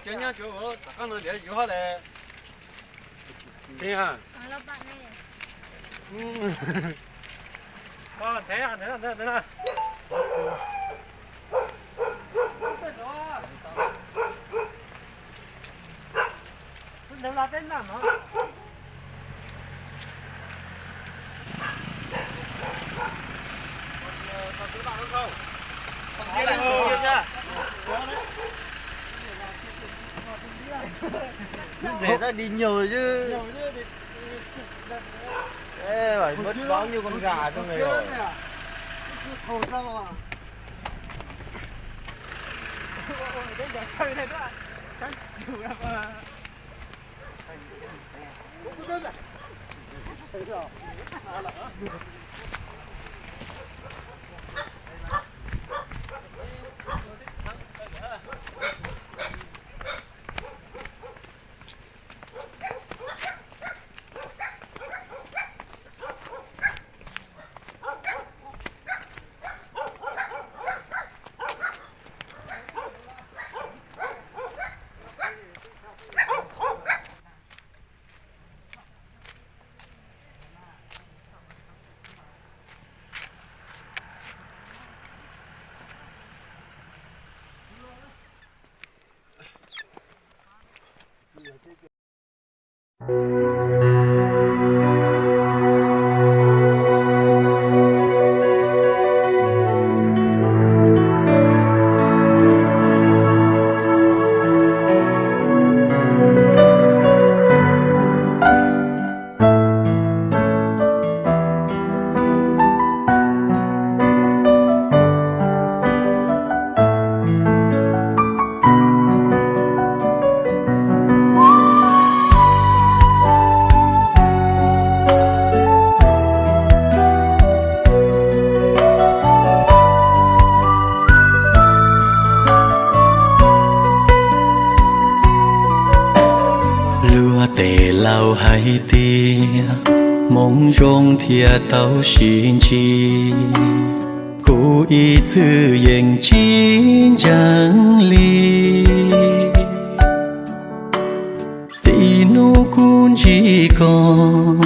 Cov nyob tsuav tom qab no tias yuav hab le. Lub zem tab di nyuag xwb. Ê, mày mất bóng như con gà trong này rồi. Luag tes laus hais tias hmoov zoo thiaj tau sib ntsib, kuv ib txwm yeej tsis ntseeg li. Txij hnub kuv ntsib koj,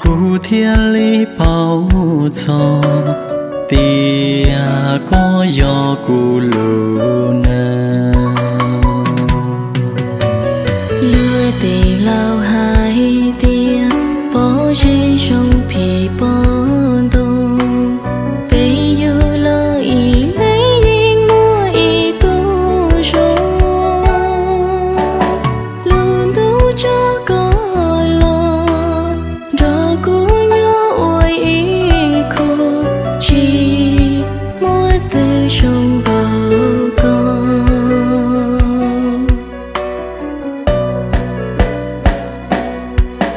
kuv thiaj li paub txog tias koj yog kuv lub neej. Luag tes laus hais tias pob zeb zoo phim pob ntoo, peb yug los ib leeg yeej muaj ib tug zoo. Lub ntuj tso koj los nrog kuv nyob ua ib khub, tsis muaj twg zoo npaum koj.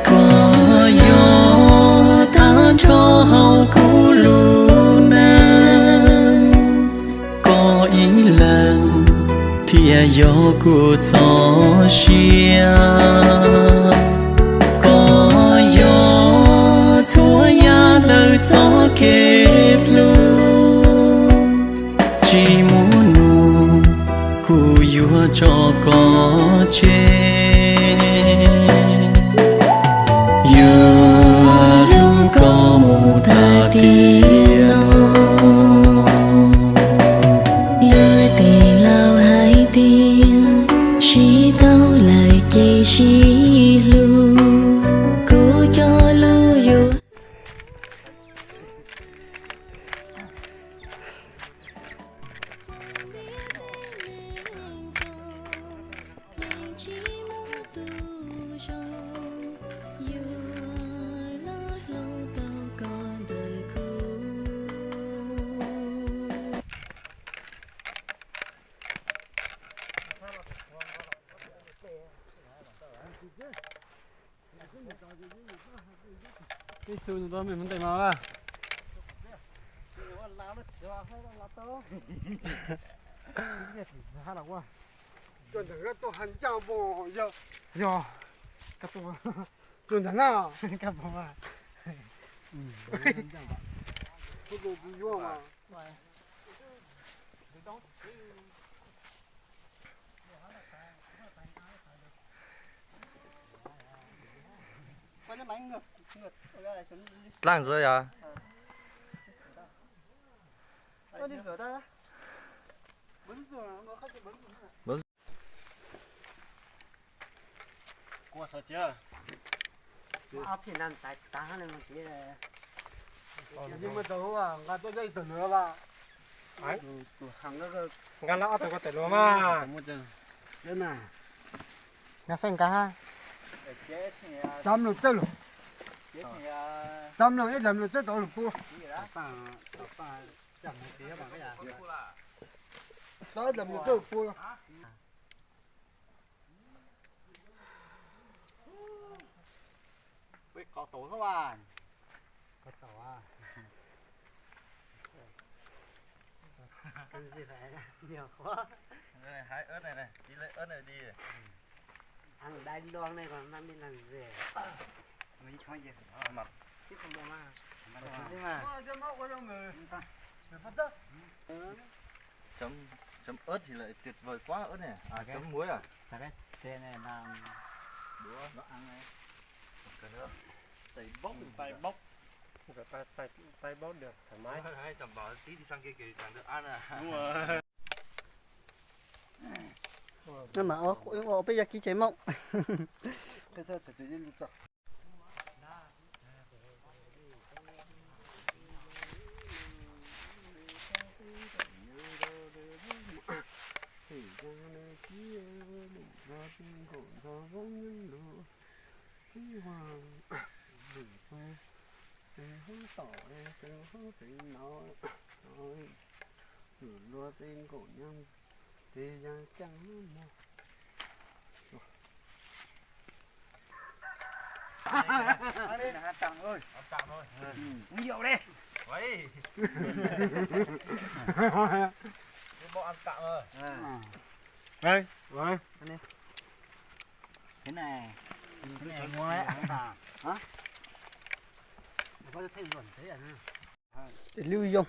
Koj yog tag nrho hauv kuv lub neej, koj ib leeg thiaj yog kuv txoj sia. Koj yog txhua yam ntawm txoj kev hlub, tsis muaj nub kuv yuav tso koj tseg. Yuav hlub koj mus tag tiam no. Luag tes laus hais tias sib tau lawm ces sib hlub, kuv cog lus yuav. Ib xu nws tau me hmoov ntes mas. Yog, yog, yog, tuaj ntawm na, yuav mas. Dlaaj ntxwv yog. Nqa lawv ob tug ko tawm luag mas. Nqa xeej nqa ha. Cov mloog txawj lug. Cov mloog ib dlam mloog txawj tau lug pua. Tau ib dlam mloog txawj lug pua. Qau taus xwb mas. Qau taus a. Hais ớt này này, tí lấy ớt này đi. Ăn đáy lon này còn năm mươi lần về. Mà ít không gì. Mà. Chứ không đâu mà. Mà. Mà. Chấm, chấm ớt thì lại tuyệt vời quá, ớt này. À, chấm muối à? Cái này là đũa nó ăn này. Còn cái nữa. Tay bốc, tay bốc. Giờ tay, tay, tay bốc được thoải mái. Đấy, đảm bảo tí đi sang kia kìa, càng đỡ ăn à. Đúng rồi. Nó mà ó, ó, peb yog kib tsev Hmoob. Ăn tạm thôi. Ăn tạm thôi. Ừ, uống rượu đi. Đấy. Cái bọ ăn tạm rồi. À. Đây, đấy. Ăn đi. Thế này. Thế này ngon đấy. Hả? Nó có thêm ruột thế à? Tes lub yoog.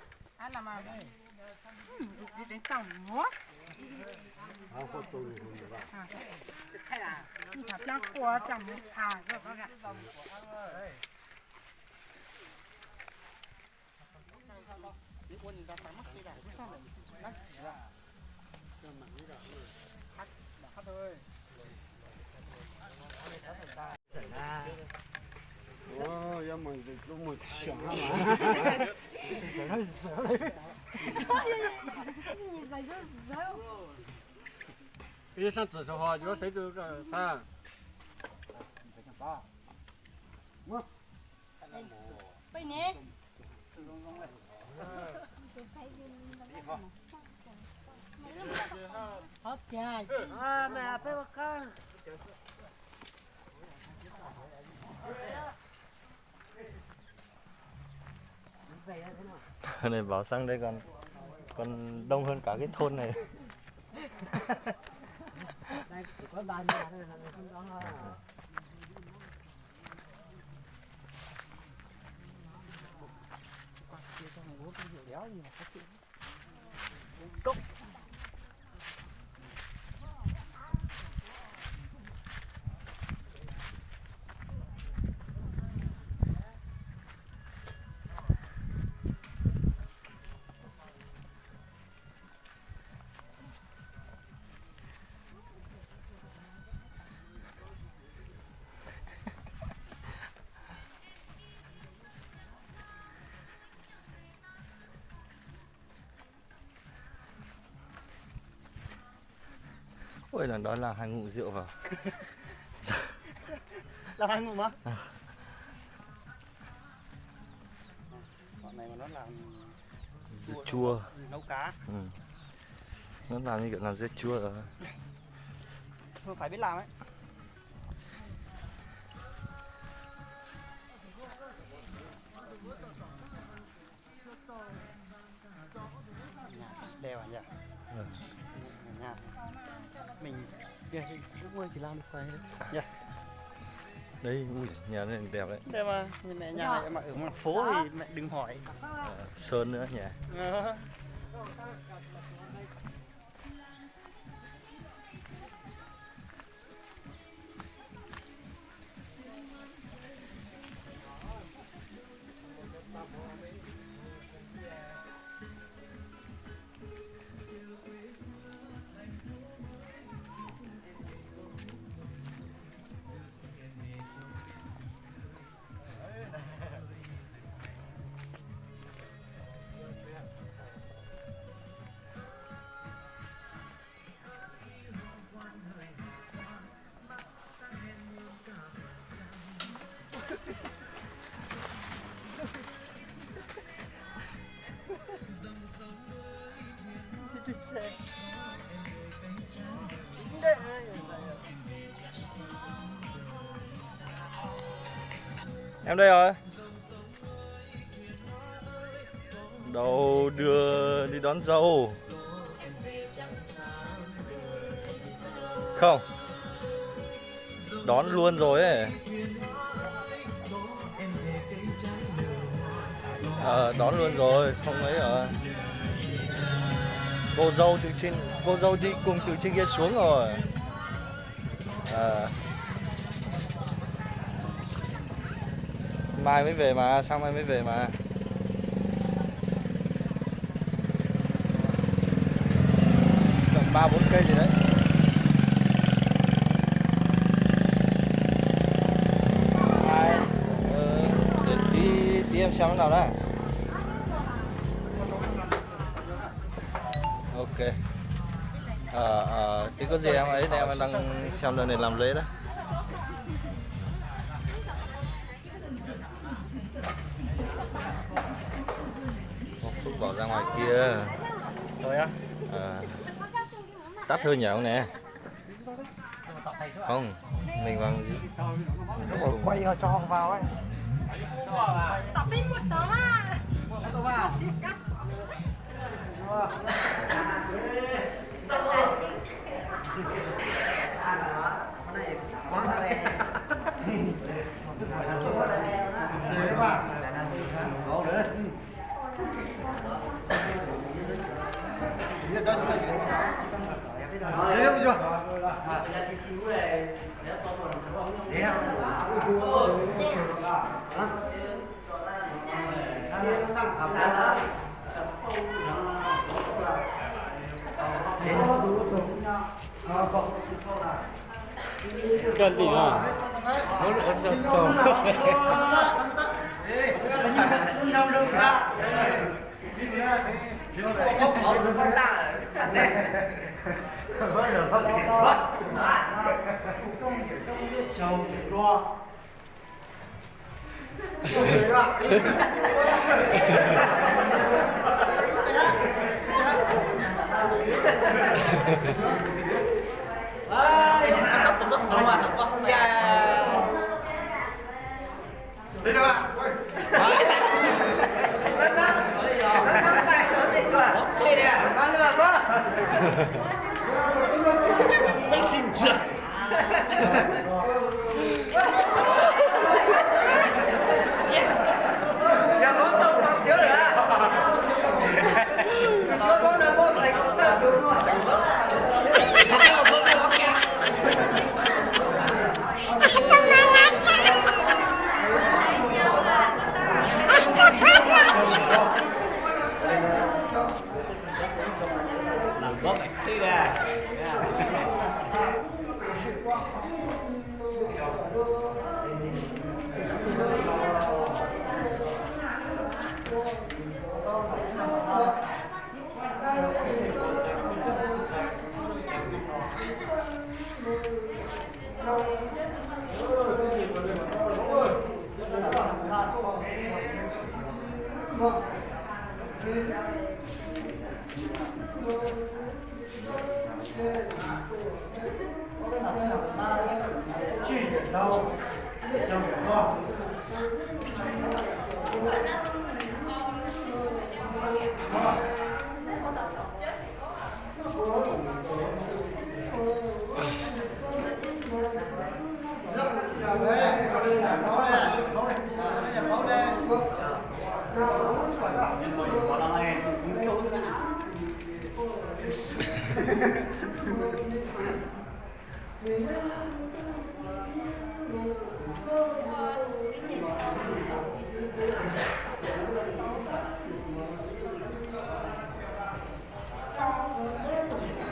Ib sab txwm saum hos yuav sawv rau sab. Peb ne. Qhov tiag. Này bảo sang đây còn, còn đông hơn cả cái thôn này. Ôi, là đó là hai ngụ rượu vào. Là hai ngụ mà. Bọn này mà nó làm dưa chua. Nấu cá. Ừ. Nó làm như kiểu làm dưa chua đó. Không phải biết làm ấy. Đẹp à nhỉ? Ừ. Nha. Mình kia thì cũng chỉ làm được vậy thôi. Nha. Đấy, ui, nhà này đẹp đấy. Đẹp mà, nhìn mẹ nhà này mà ở ngoài phố thì mẹ đừng hỏi. Ờ, sơn nữa nhỉ? Ờ. Em đây rồi. Đâu đưa đi đón dâu. Không. Đón luôn rồi ấy. Ờ, đón luôn rồi, không ấy rồi. Cô dâu từ trên, cô dâu đi cùng từ trên kia xuống rồi. Ờ. Mai mới về mà, sáng mai mới về mà. Tầm ba bốn cây gì đấy. Mai, ờ, để tí, tí em xem thế nào đã. Ok. Ờ, ờ, tí có gì em ấy, em đang xem giờ này làm lễ đó. Ông Phúc bảo ra ngoài kia. Ờ, tắt hơi nhỉ ông này. Không, mình vào. Ủa, quay cho họ vào ấy. Cân đỉnh à?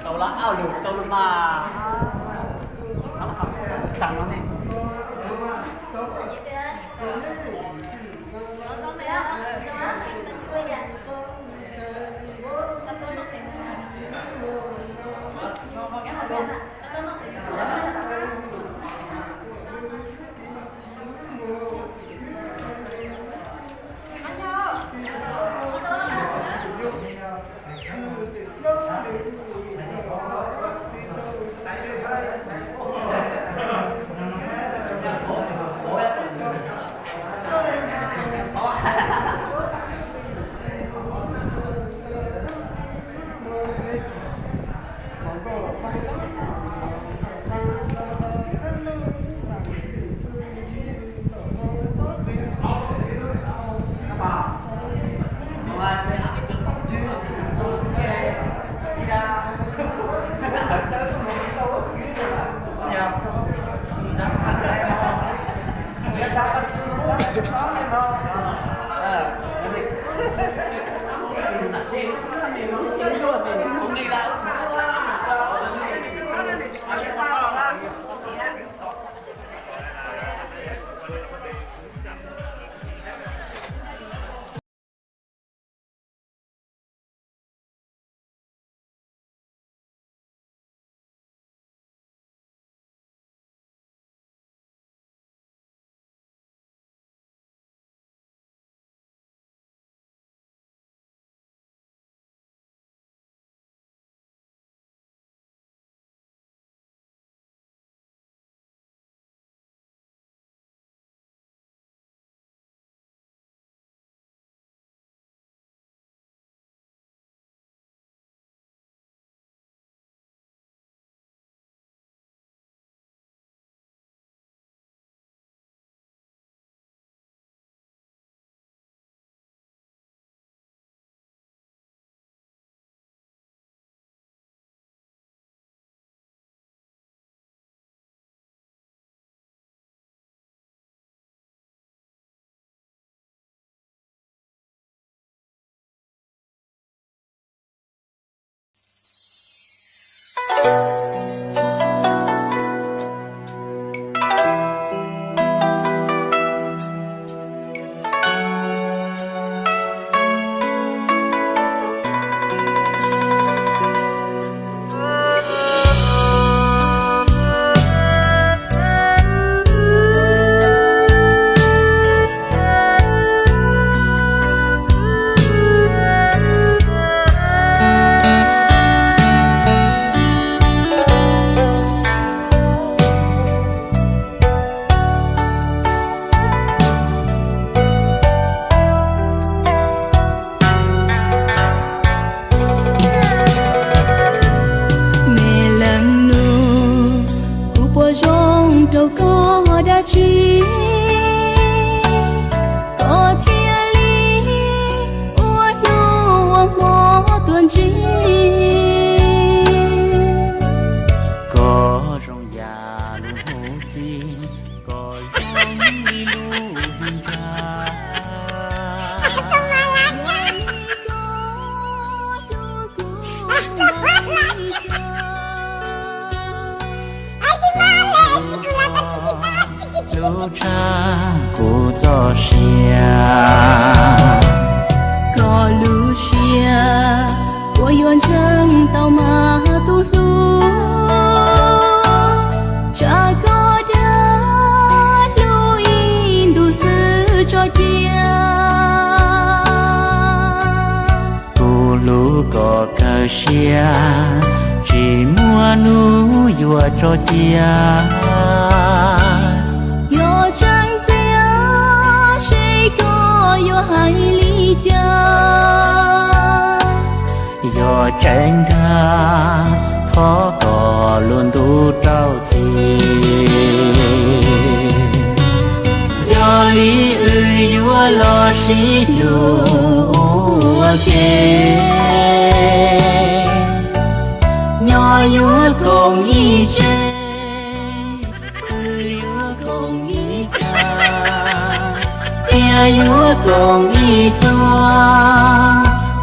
Tau lawm, au lwm tau lawm mas. Tag no ne. Me leej nus, kuv puas zoo rau koj dab tsi, koj thiaj li ua hnub ua hmo tuaj ntsib. Koj zoo yam lub hnub ci, koj zoo li lub hli ntsha. Lub tshaj kuv txoj sia, koj lub siab uas yuav ntseeg tau mas tus hlub, tsam koj dag hlub ib ntus xwb tso cia. Kuv hlub koj kawg siab, tsis muaj hnub yuav tso cia. Yog tseeb ntxiv seb koj yuav hais li cas. Yog tseeb ntag thov koj lub ntuj rau txim. Yog li wb yuav los sib hlub ua ke, nyob yuav koom ib tsev, pw yuav koom ib txha, thiaj yuav koom ib txhua,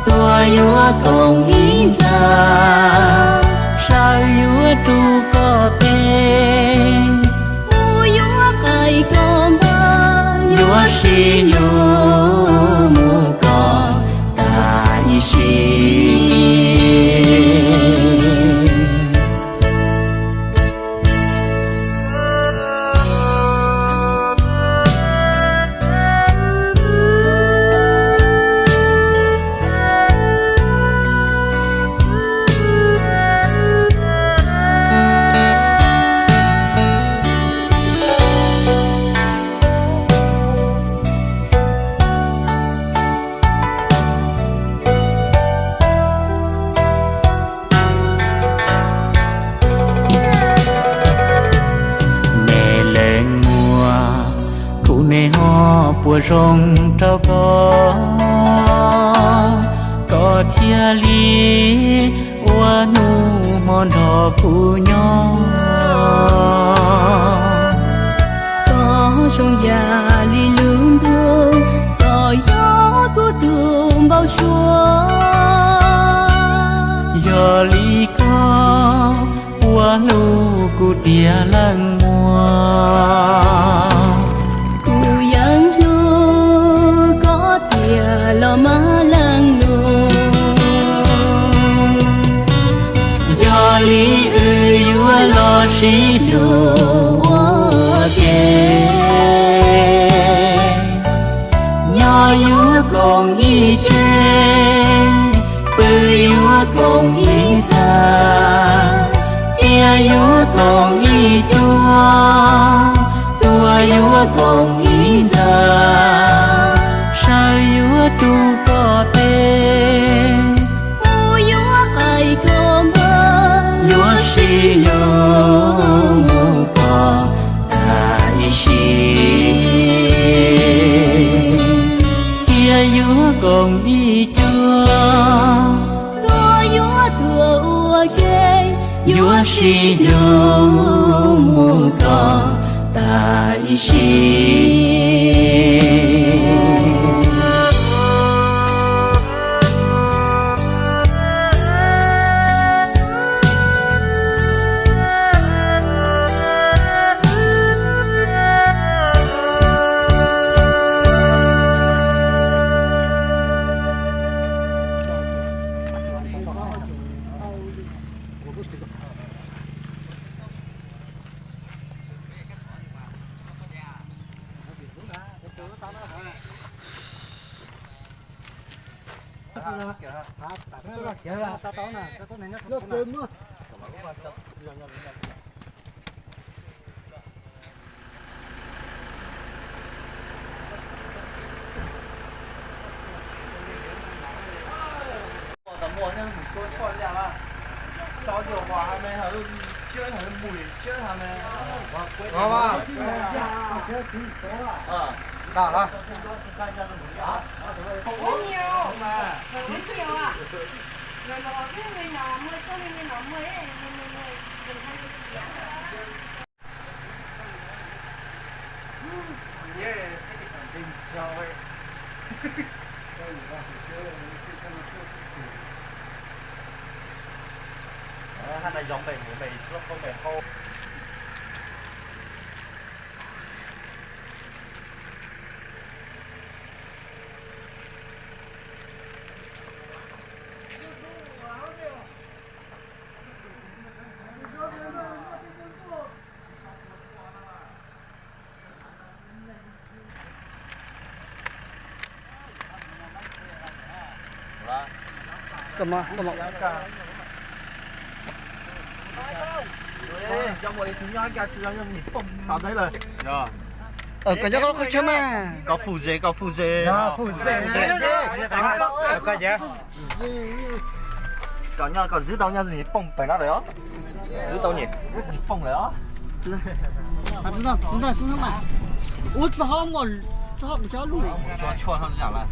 tuag yuav koom ib ntxa, sawv yuav rub koj tes, mus yuav qaij koj npawg, yuav sib hlub mus kom tag ib sim. Me leej muam, kuv niaj hnub puas zoo rau koj, koj thiaj li ua hnub hmo nrog kuv nyob. Koj zoo yam li lub ntuj, koj yog kuv tus npau suav. Yog li koj puas hlub kuv tiag leej muam? Kuv yeej hlub koj tiag los mas leej nus. Yog li wb yuav los sib hlub ua ke, nyob yuav koom ib tsev, pw yuav koom ib ntxa, cia yuav koom ib cuab, tuag yuav koom ib ntxa, sawv yuav rub koj tes, mus yuav qaij koj npawg, yuav sib hlub mus kom tag ib sim. Cia yuav koom ib cuab, tuag yuav tuag ua ke, yuav sib hlub mus kom tag ib sim. Tau muaj nyob mus tsuab tshuaj li a, rau nyuag quas ha me ha, tsiab ha mus tsiab ha me. Ua, ua. Tau lawm. Hab na yog npe mus npe txhua qhov npe hau. Koj nyob qhov chaw mas. Koj fum ze, koj fum ze. Koj nyob koj zwb tau nyob nws poob pem no lawm os. Zwb tau nyem, nws poob lawm os. Ua txog ho muaj, txog ho cov lub. Tsuab tshuaj ho yam lawm.